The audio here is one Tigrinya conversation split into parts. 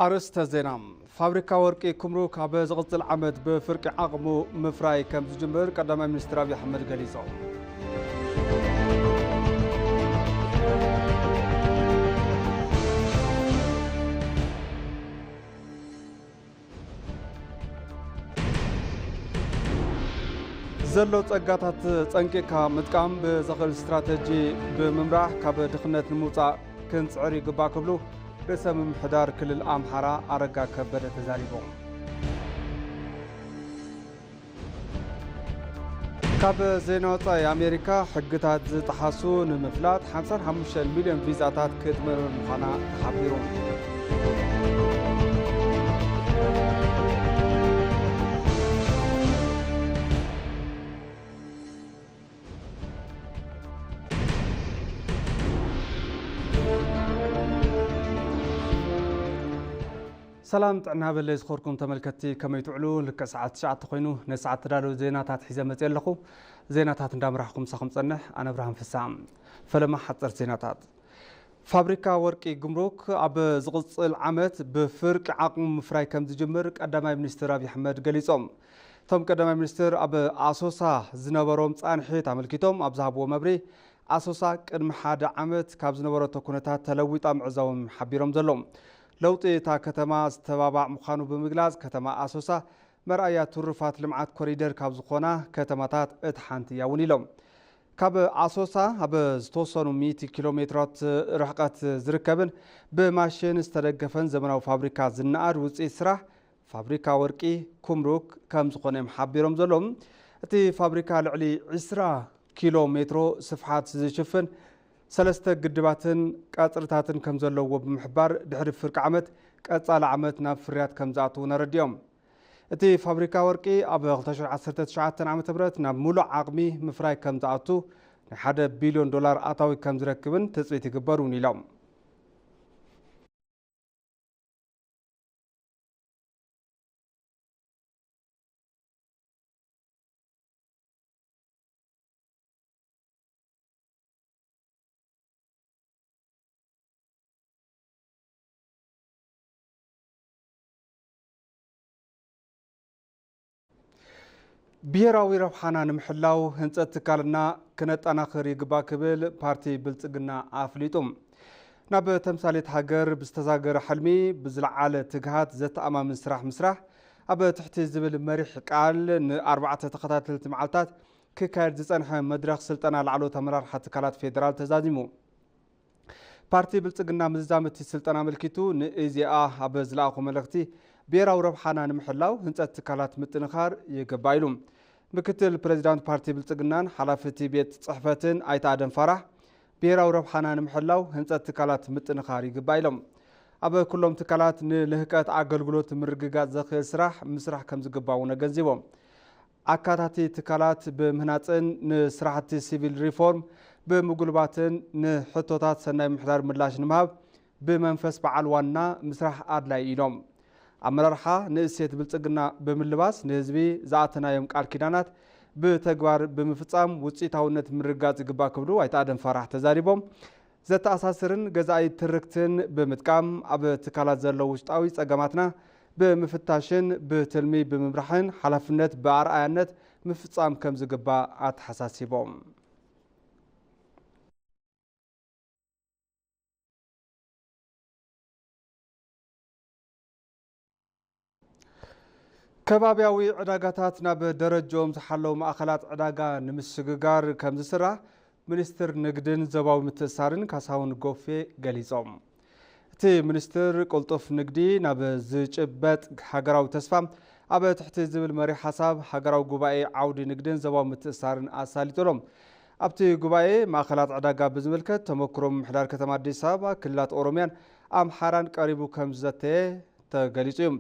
ኣርእስተ ዜና። ፋብሪካ ወርቂ ኩምሩክ ኣብ ዝቕጽል ዓመት ብፍርቂ ዓቕሙ ምፍራይ ከም ዝጅምር ቀዳማይ ሚኒስትር ኣብይ ኣሕመድ ገሊጾም። ዘሎ ጸጋታት ጸንቂቕካ ምጥቃም ብዘኽእል ስትራተጂ ብምምራሕ ካብ ድኽነት ንምውጻእ ክንጽዕር ይግባእ ክብሉ ርእሰ ምምሕዳር ክልል ኣምሓራ ኣረጋ ከበደ ተዛሪቦም። ካብ ዜና ወጻኢ፣ ኣሜሪካ ሕግታት ዝጠሓሱ ንምፍላጥ ሓምሳን ሓሙሽተን ሚልዮን ቪዛታት ክትምርምር ምዃና ተሓቢሩ። ሰላም ጥዕና በለይ ዝኸርኩም ተመልከትቲ፣ ከመይ ትውዕሉ? ልክዕ ሰዓት ትሽዓተ ኮይኑ፣ ነዚ ሰዓት ተዳለዉ ዜናታት ሒዘ መፅየ ኣለኹ። ዜናታት እንዳምራሕኹ ምሳኹም ጸንሕ፣ ኣነ ብርሃን ፍስሃ። ፈለማ ሓጸርቲ ዜናታት። ፋብሪካ ወርቂ ጉምሩክ ኣብ ዝቕጽል ዓመት ብፍርቂ ዓቕሙ ምፍራይ ከም ዝጅምር ቀዳማይ ሚኒስትር ኣብይ ኣሕመድ ገሊጾም። እቶም ቀዳማይ ሚኒስትር ኣብ ኣሶሳ ዝነበሮም ጻንሒት ኣመልኪቶም ኣብ ዝሃብዎ መብርሂ፣ ኣሶሳ ቅድሚ ሓደ ዓመት ካብ ዝነበረቶ ኩነታት ተለዊጣ ምዕዛቦም ሓቢሮም ዘለዉ። ለውጢ እታ ከተማ ዝተባባዕ ምዃኑ ብምግላጽ፣ ከተማ ኣሶሳ መርኣያ ትሩፋት ልምዓት ኮሪደር ካብ ዝኾና ከተማታት እታ ሓንቲ እያ እውን ኢሎም። ካብ ኣሶሳ ኣብ ዝተወሰኑ ሚእቲ ኪሎ ሜትራት ርሕቀት ዝርከብን ብማሽን ዝተደገፈን ዘመናዊ ፋብሪካ ዝነኣድ ውፅኢት ስራሕ ፋብሪካ ወርቂ ኩምሩክ ከም ዝኾነ እዮም ሓቢሮም ዘለዉ። እቲ ፋብሪካ ልዕሊ ዕስራ ኪሎ ሜትሮ ስፍሓት ዝሽፍን ሰለስተ ግድባትን ቀፅርታትን ከም ዘለዎ ብምሕባር፣ ድሕሪ ፍርቂ ዓመት ቀፃሊ ዓመት ናብ ፍርያት ከም ዝኣትው እውን ኣረዲኦም። እቲ ፋብሪካ ወርቂ ኣብ ክልተ ሽሕን ዓሰርተ ትሽዓተን ዓመተ ምህረት ናብ ሙሉእ ዓቕሚ ምፍራይ ከም ዝኣቱ፣ ናይ ሓደ ቢልዮን ዶላር ኣታዊ ከም ዝረክብን ትጽቢት ይግበር እውን ኢሎም። ብሄራዊ ረብሓና ንምሕላው ህንፀት ትካልና ክነጠናኽር ይግባእ ክብል ፓርቲ ብልፅግና ኣፍሊጡ። ናብ ተምሳሌት ሃገር ብዝተዛገረ ሕልሚ ብዝለዓለ ትግሃት ዘተኣማምን ስራሕ ምስራሕ ኣብ ትሕቲ ዝብል መሪሕ ቃል ንኣርባዕተ ተኸታተልቲ መዓልታት ክካየድ ዝጸንሐ መድረኽ ስልጠና ላዕለዎት ኣመራርሓ ትካላት ፌደራል ተዛዚሙ። ፓርቲ ብልጽግና ምዝዛም እቲ ስልጠና ኣመልኪቱ ንኢዜኣ ኣብ ዝለኣኾ መልእኽቲ፣ ብሄራዊ ረብሓና ንምሕላው ህንጸት ትካላት ምጥንኻር ይግባእ ኢሉ። ምክትል ፕሬዚዳንት ፓርቲ ብልጽግናን ሓላፊ እቲ ቤት ጽሕፈትን ኣይተ ኣደም ፋራሕ፣ ብሄራዊ ረብሓና ንምሕላው ህንጸት ትካላት ምጥንኻር ይግባእ ኢሎም። ኣብ ኩሎም ትካላት ንልህቀት ኣገልግሎት ምርግጋጽ ዘኽእል ስራሕ ምስራሕ ከም ዝግባእ እውን ኣገንዚቦም። ኣካታቲ ትካላት ብምህናጽን ንስራሕቲ ሲቪል ሪፎርም ብምጉልባትን ንሕቶታት ሰናይ ምሕዳር ምላሽ ንምሃብ ብመንፈስ በዓል ዋና ምስራሕ ኣድላይ ኢሎም። ኣመራርሓ ንእሴት ብልጽግና ብምልባስ ንህዝቢ ዝኣተናዮም ቃል ኪዳናት ብተግባር ብምፍጻም ውጽኢታውነት ምርግጋጽ ይግባእ ክብሉ ኣይተ ኣደም ፋራሕ ተዛሪቦም። ዘተኣሳስርን ገዛኢ ትርክትን ብምጥቃም ኣብ ትካላት ዘለዉ ውሽጣዊ ጸገማትና ብምፍታሽን ብትልሚ ብምምራሕን ሓላፍነት ብኣርኣያነት ምፍጻም ከም ዝግባእ ኣተሓሳሲቦም። ከባብያዊ ዕዳጋታት ናብ ደረጃኦም ዝሓለዉ ማእኸላት ዕዳጋ ንምስግጋር ከም ዝስራሕ ሚኒስትር ንግድን ዞባዊ ምትእስሳርን ካሳሁን ጎፌ ገሊጾም። እቲ ሚኒስትር ቅልጡፍ ንግዲ ናብ ዝጭበጥ ሃገራዊ ተስፋ ኣብ ትሕቲ ዝብል መሪሕ ሓሳብ ሃገራዊ ጉባኤ ዓውዲ ንግድን ዞባዊ ምትእስሳርን ኣሳሊጡ ኣሎ። ኣብቲ ጉባኤ ማእኸላት ዕዳጋ ብዝምልከት ተመክሮ ምምሕዳር ከተማ ኣዲስ ኣበባ፣ ክልላት ኦሮሚያን ኣምሓራን ቀሪቡ ከም ዝዘተየ ተገሊጹ እዩ።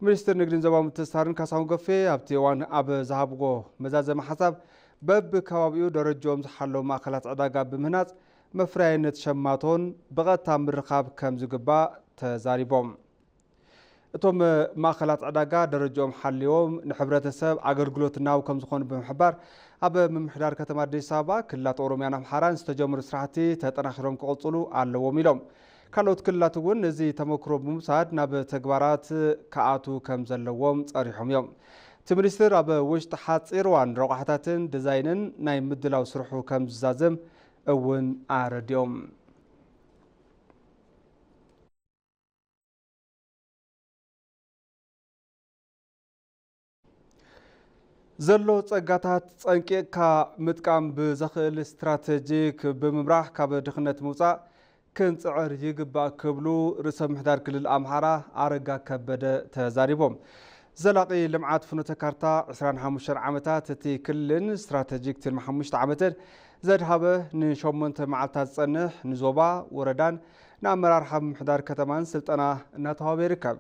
ሚኒስትር ንግድን ዞባዊ ምትእስሳርን ካሳሁን ጎፌ ኣብቲ እዋን ኣብ ዝሃብዎ መዛዘሚ ሓሳብ፣ በብከባቢኡ ደረጃኦም ዝሓለዉ ማእኸላት ዕዳጋ ብምህናጽ መፍረያይነት ሸማቶን ብቐጥታ ምርኻብ ከም ዝግባእ ተዛሪቦም። እቶም ማእኸላት ዕዳጋ ደረጃኦም ሓልዮም ንሕብረተሰብ ኣገልግሎት እናሃቡ ከም ዝኾኑ ብምሕባር፣ ኣብ ምምሕዳር ከተማ ኣዲስ ኣበባ፣ ክልላት ኦሮሚያን ኣምሓራን ዝተጀመሩ ስራሕቲ ተጠናኺሮም ክቕፅሉ ኣለዎም ኢሎም። ካልኦት ክልላት እውን ነዚ ተመክሮ ብምውሳድ ናብ ተግባራት ክኣትዉ ከም ዘለዎም ጸሪሖም እዮም። እቲ ሚኒስትር ኣብ ውሽጢ ሓጺር እዋን ረቋሕታትን ዲዛይንን ናይ ምድላው ስርሑ ከም ዝዛዘም እውን ኣረዲኦም። ዘሎ ጸጋታት ጸንቂቕካ ምጥቃም ብዘኽእል ስትራተጂክ ብምምራሕ ካብ ድኽነት ምውጻእ ክንጽዕር ይግባእ ክብሉ ርእሰ ምሕዳር ክልል ኣምሓራ ኣረጋ ከበደ ተዛሪቦም። ዘላቒ ልምዓት ፍኖተ ካርታ ዕስራን ሓሙሽተን ዓመታት እቲ ክልልን ስትራተጂክ ትልሚ ሓሙሽተ ዓመትን ዘድሃበ ንሸሞንተ መዓልታት ዝጸንሕ ንዞባ፣ ወረዳን ንኣመራርሓ ምምሕዳር ከተማን ስልጠና እናተዋህበ ይርከብ።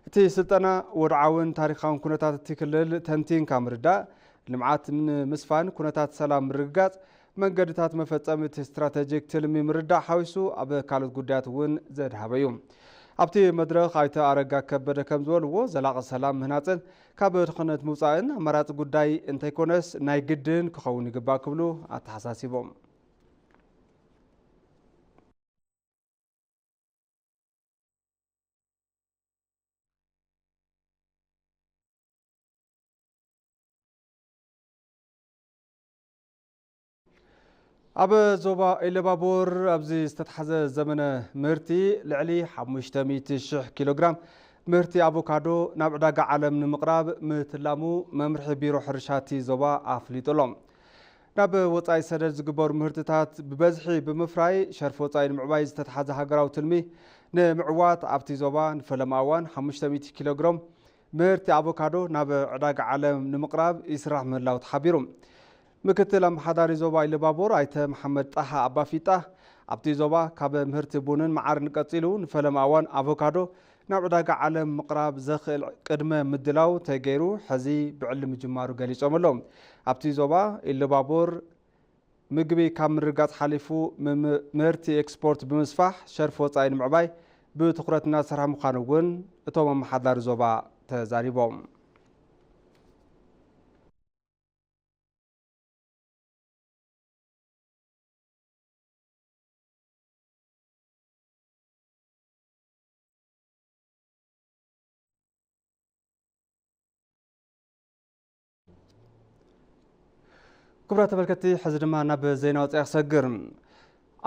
እቲ ስልጠና ወድዓውን ታሪኻውን ኩነታት እቲ ክልል ተንቲንካ ምርዳእ፣ ልምዓት ንምስፋን፣ ኩነታት ሰላም ምርግጋጽ፣ መንገድታት መፈጸሚ እቲ ስትራተጂክ ትልሚ ምርዳእ ሓዊሱ ኣብ ካልኦት ጉዳያት እውን ዘድሃበ እዩ። ኣብቲ መድረኽ ኣይተ ኣረጋ ከበደ ከም ዝበልዎ፣ ዘላቒ ሰላም ምህናጽን ካብ ድኽነት ምውጻእን ኣማራጺ ጉዳይ እንተይኮነስ ናይ ግድን ክኸውን ይግባእ ክብሉ ኣተሓሳሲቦም። ኣብ ዞባ ኢሉባቦር ኣብዚ ዝተታሕዘ ዘመነ ምህርቲ ልዕሊ ሓሙሽተ ሚእቲ ሽሕ ኪሎ ግራም ምህርቲ ኣቮካዶ ናብ ዕዳጋ ዓለም ንምቕራብ ምትላሙ መምርሒ ቢሮ ሕርሻ እቲ ዞባ ኣፍሊጡ ኣሎ። ናብ ወጻኢ ሰደድ ዝግበሩ ምህርትታት ብበዝሒ ብምፍራይ ሸርፊ ወጻኢ ንምዕባይ ዝተታሕዘ ሃገራዊ ትልሚ ንምዕዋት ኣብቲ ዞባ ንፈለማ እዋን ሓሙሽተ ሚእቲ ኪሎ ግራም ምህርቲ ኣቮካዶ ናብ ዕዳጋ ዓለም ንምቕራብ ይስራሕ ምህላው ተሓቢሩ። ምክትል ኣመሓዳሪ ዞባ ኢሉባቦር ኣይተ መሓመድ ጣሃ ኣባፊጣ፣ ኣብቲ ዞባ ካብ ምህርቲ ቡንን መዓርን ቀጺሉ ንፈለማ እዋን ኣቮካዶ ናብ ዕዳጋ ዓለም ምቕራብ ዘኽእል ቅድመ ምድላው ተገይሩ ሕዚ ብዕሊ ምጅማሩ ገሊጾም ኣለዉ። ኣብቲ ዞባ ኢሉባቦር ምግቢ ካብ ምርጋጽ ሓሊፉ ምም-፣ ምህርቲ ኤክስፖርት ብምስፋሕ ሸርፊ ወጻኢ ንምዕባይ ብትኹረት እናተሰርሐ ምዃኑ እውን እቶም ኣመሓዳሪ ዞባ ተዛሪቦም። ክቡራት ተመልከትቲ፣ ሕዚ ድማ ናብ ዜና ወጻኢ ክሰግር።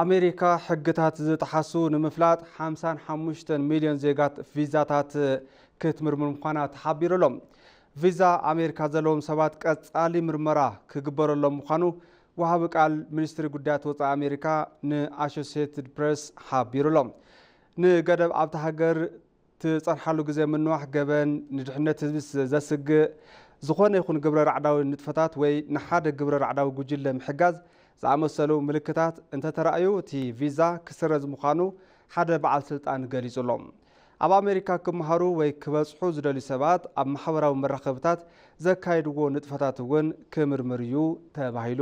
ኣሜሪካ ሕግታት ዝጠሓሱ ንምፍላጥ ሓምሳን ሓሙሽተን ሚልዮን ዜጋት ቪዛታት ክትምርምር ምዃና ተሓቢሩ ኣሎ። ቪዛ ኣሜሪካ ዘለዎም ሰባት ቀጻሊ ምርመራ ክግበረሎም ምዃኑ ወሃቢ ቃል ሚኒስትሪ ጉዳያት ወጻኢ ኣሜሪካ ንኣሶሲየትድ ፕሬስ ሓቢሩ ኣሎ። ንገደብ ኣብታ ሃገር ትጸንሓሉ ግዜ ምንዋሕ ገበን፣ ንድሕነት ህዝቢ ዘስግእ ዝኾነ ይኹን ግብረ ራዕዳዊ ንጥፈታት ወይ ንሓደ ግብረ ራዕዳዊ ጉጅለ ምሕጋዝ ዝኣመሰሉ ምልክታት እንተተራእዩ፣ እቲ ቪዛ ክስረዝ ምዃኑ ሓደ በዓል ስልጣን ገሊጹ ኣሎ። ኣብ ኣሜሪካ ክመሃሩ ወይ ክበጽሑ ዝደልዩ ሰባት ኣብ ማሕበራዊ መራኸብታት ዘካየድዎ ንጥፈታት እውን ክምርምር እዩ ተባሂሉ።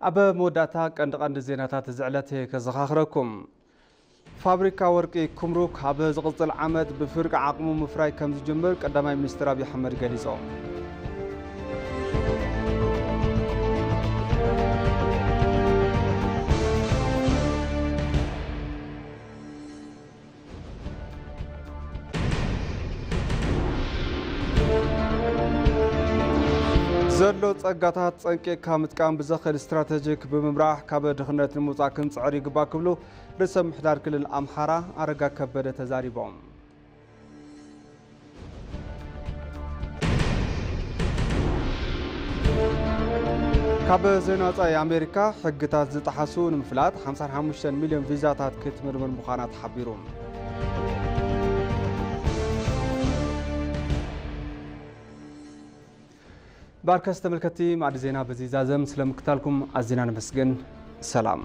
ኣብ መወዳእታ ቀንዲ ቀንዲ ዜናታት እዚ ዕለት ከዘኻኽረኩም። ፋብሪካ ወርቂ ኩምሩክ ኣብ ዝቕጽል ዓመት ብፍርቂ ዓቕሙ ምፍራይ ከም ዝጅምር ቀዳማይ ሚኒስትር ኣብይ ኣሕመድ ገሊጾም። ዘሎ ጸጋታት ጸንቂቕካ ምጥቃም ብዘኽእል ስትራተጂክ ብምምራሕ ካብ ድኽነት ንምውጻእ ክንጽዕር ይግባእ ክብሉ ርእሰ ምምሕዳር ክልል ኣምሓራ ኣረጋ ከበደ ተዛሪቦም። ካብ ዜና ወጻኢ ኣሜሪካ ሕግታት ዝጠሓሱ ንምፍላጥ ሓምሳን ሓሙሽተን ሚልዮን ቪዛታት ክትምርምር ምዃና ተሓቢሩ። ብኣርከስ ተመልከትቲ ማዕዲ ዜና በዚ ዛዘም ስለምክታልኩም ኣዚና ነመስግን። ሰላም።